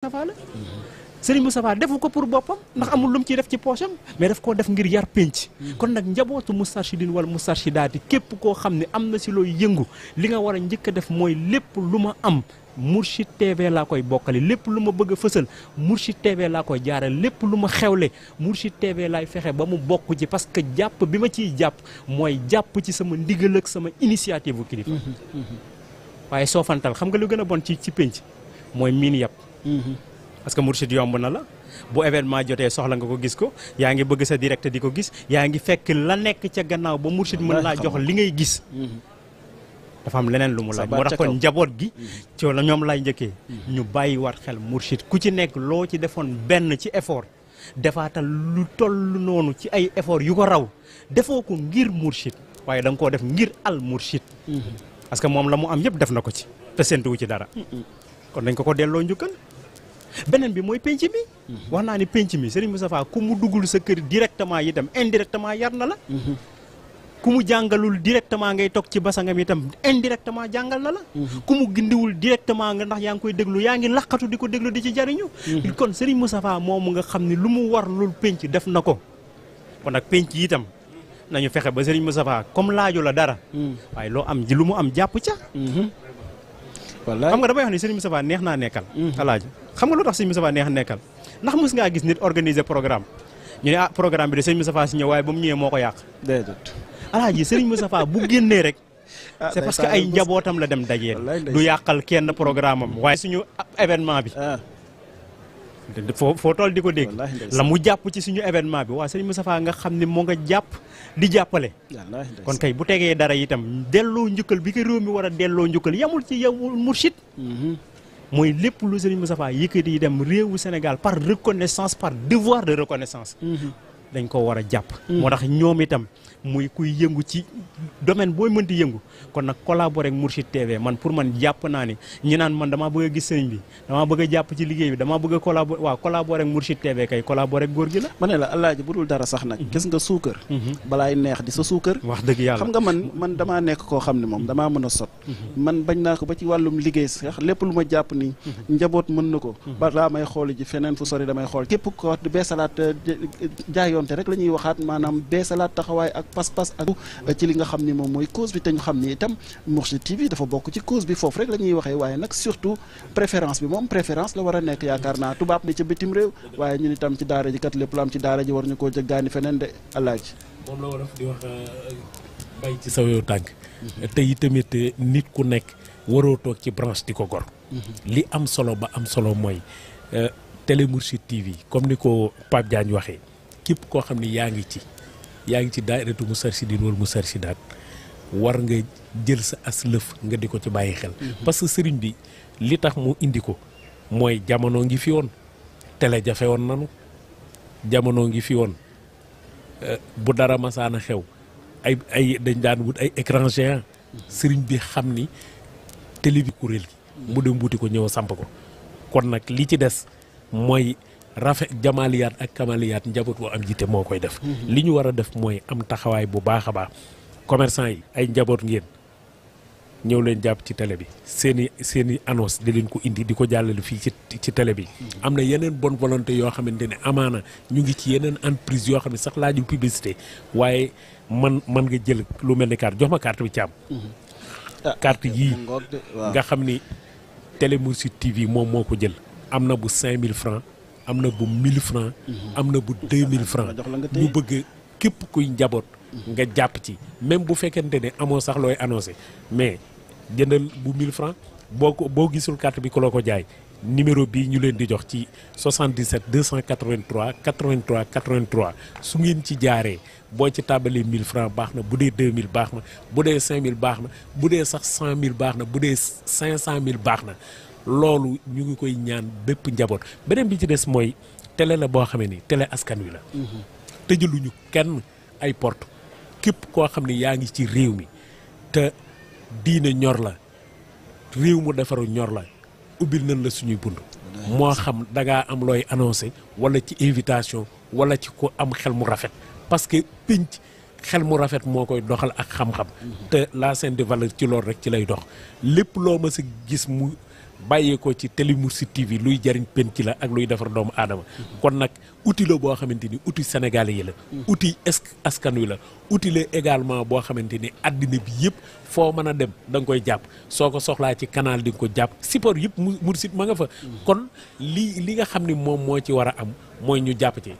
Moustapha la Serigne Moustapha defu ko pour boppam ndax amul lu mu ciy def ci poosam mais daf koo def ngir yar penc kon nag njabootu Moustarchidine wala Moustarchidaty képp koo xam ne am na si looy yëngu li nga war a njëkk a def mooy lépp lu ma am Mourchid TV laa koy bokkale lépp lu ma bëgg a fësal Mourchid TV laa koy jaaral lépp lu ma xewle Mourchid TV laay fexe ba mu bokk ci parce que jàpp bi ma ciy jàpp mooy jàpp ci sama ndigal ak sama initiative bu kilifa waaye soofantal xam nga lu gën a bon ci penc mooy miin yàpp parce que Mourchid yomb na la bu événement jotee soxla nga ko gis ko yaa ngi bëgg sa direct di ko gis yaa ngi fekk la nekk ca gannaaw ba Mourchid mën laa jox li ngay gis dafa am leneen lu mu laaj moo tax kon njaboot gi ci la ñoom lay njëkkee ñu bàyyi waat xel Mourchid ku ci nekk loo ci defoon benn ci effort defaatal lu toll noonu ci ay effort yu ko raw defoo ko ngir Mourchid waaye da nga koo def ngir al Mourchid parce que moom la mu am yëpp def na ko ci te séntuwu ci dara kon dañ ko delloo njukkal beneen bi mooy penc mi wax naa ni penc mi Serigne Moustapha ku mu duggul sa kër directement itam indirectement yar na la ku mu jàngalul directement ngay toog ci basangam itam indirectement jàngal na la ku mu gindiwul directement nga ndax yaa ngi koy déglu yaa ngi laqatu di ko déglu di ci jariñu kon Serigne Moustapha moomu nga xam ne lu mu war lul penc def na ko kon nag penc itam nañu fexe ba Serigne Moustapha comme laaju la dara waaye loo am ji lu mu am jàpp ca wallaay xam nga damay wax ni Serigne Moustapha neex naa nekkal alaaji xam nga lu tax Serigne Moustapha neex nekkal ndax mos ngaa gis nit organiser programme ñu ne programme bi de Serigne Moustapha si ñëw waaye ba mu ñëwee moo ko yàq déedéet alaaji Serigne Moustapha bu génnee rek c'est parce que ay njabootam la dem dajeel du yàqal kenn programme am waaye suñu événement bi foo toll di ko dégg la mu jàpp ci suñu événement bi waa Serigne Moustapha nga xam ne moo nga jàpp di jàppale kon kay bu tegee dara itam delloo njukkal bi ko réew mi war a delloo njukkal yamul ci yow Mourchid mooy lépp lu Serigne Moustapha yëkkati yi dem réewu Sénégal par reconnaissance par devoir de reconnaissance dañ ko war a jàpp moo tax ñoom itam muy kuy yëngu ci domaine booy mënti yëngu kon nag collaborer ak Mourchid TV man pour man jàpp naa ni ñi naan man damaa bëgg a gis sëriñ bi damaa bëgg a jàpp ci liggéey bi damaa bëgg a collaborer ak Mourchid TV kay collaborer ak góor gi la ma ne la alaaji bu dul dara sax nag gis nga suukar balaay neex di sa suukar wax dëgg yàlla xam nga man damaa nekk koo xam ne moom damaa mën a sot man bañ naa ko ba ci wàllum liggéey sax lépp lu ma jàpp ni njaboot mën na ko balaa may xool ji feneen fu sori damay xool képp ko beesalaat jaayoonte rek la ñuy waxaat maanaam beesalaat taxawaay ak pas-pas ak ci li nga xam ni moom mooy cause bi te ñu xam ni itam Mourchid TV dafa bokk ci cause bi foofu rek la ñuy waxee waaye nag surtout préférence bi moom préférence la war a nekk yaakaar naa tubaab ni ca bitim réew waaye ñun itam ci daara ji kat lépp lu am ci daara ji war ñu koo jëggaani feneen de alaaji moom la war a di wax bay ci saw yow tànk te itamit nit ku nekk waroo toog ci branche di ko gor li am solo ba am solo mooy télé Mourchid TV comme ni ko Pape Diagne waxee képp koo xam ne yaa ngi ci daayiratu Moustarchidine wala Moustarchidaty war nga jël sa as lëf nga di ko ci bàyyi xel parce que sëriñ bi li tax mu indi ko mooy jamono ngi fi woon télé jafe woon nanu jamono ngi fi woon bu dara masaana xew ay dañ daan wut ay écran géant sëriñ bi xam ni télé bi kuréel gi mu dem wuti ko ñëw samp ko kon nag li ci des mooy rafet jamaliyaat ak kamaliyaat njaboot boo am jiite moo koy def li ñu war a def mooy am taxawaay bu baax a baax commerçant yi ay njaboot ngeen ñëw leen jàpp ci télé bi seeni annonce di leen ko indi di ko jàllale fii ci télé bi am na yeneen bonne volonté yoo xamante ne amaana ñu ngi ci yeneen entreprise yoo xam ne sax laajul publicité waaye man nga jël lu mel ni carte jox ma carte bi càmm carte yii nga xam ni télé Mourchid TV moom moo ko jël am na bu 5000 francs am na bu 1000 francs am na bu 2000 francs ñu bëgg képp kuy njaboot nga jàpp ci même bu fekkente ne amoo sax looy annoncé mais jëndal bu 1000 francs boo gisul carte bi ku la ko jaay numéro bii ñu leen di jox ci 77 283 83 83 su ngeen ci jaaree boo ci tàbbalee 1000 francs baax na bu dee 2000 baax na bu dee 5000 baax na bu dee sax 100000 baax na bu dee 500000 baax na loolu ñu ngi koy ñaan bépp njaboot beneen bi ci des mooy télé la boo xamee ni télé askan wi la tëjaluñu kenn ay porte képp koo xam ne yaa ngi ci réew mi te diine ñor la réew mu defaru ñor la ubbil nañ la suñuy bunt moo xam dangaa am looy annoncé wala ci invitation wala ci ko am xel mu rafet parce que pénc xel mu rafet moo koy doxal ak xam-xam te la chaîne de valeur ci loolu rek ci lay dox lépp loo ma sa gis mu bàyyeekoo ci Télé Mourchid TV luy jariñ penc la ak luy defar doomu aadama kon nag outil la boo xamante ni outil sénégalais yi la outil askan wi la outil la également boo xamante ni àddina bi yëpp foo mën a dem da nga koy jàpp soo ko soxlaa ci canal di nga ko jàpp support yëpp Mourchid ma nga fa kon li nga xam ni moom moo ci war a am mooy ñu jàpp ci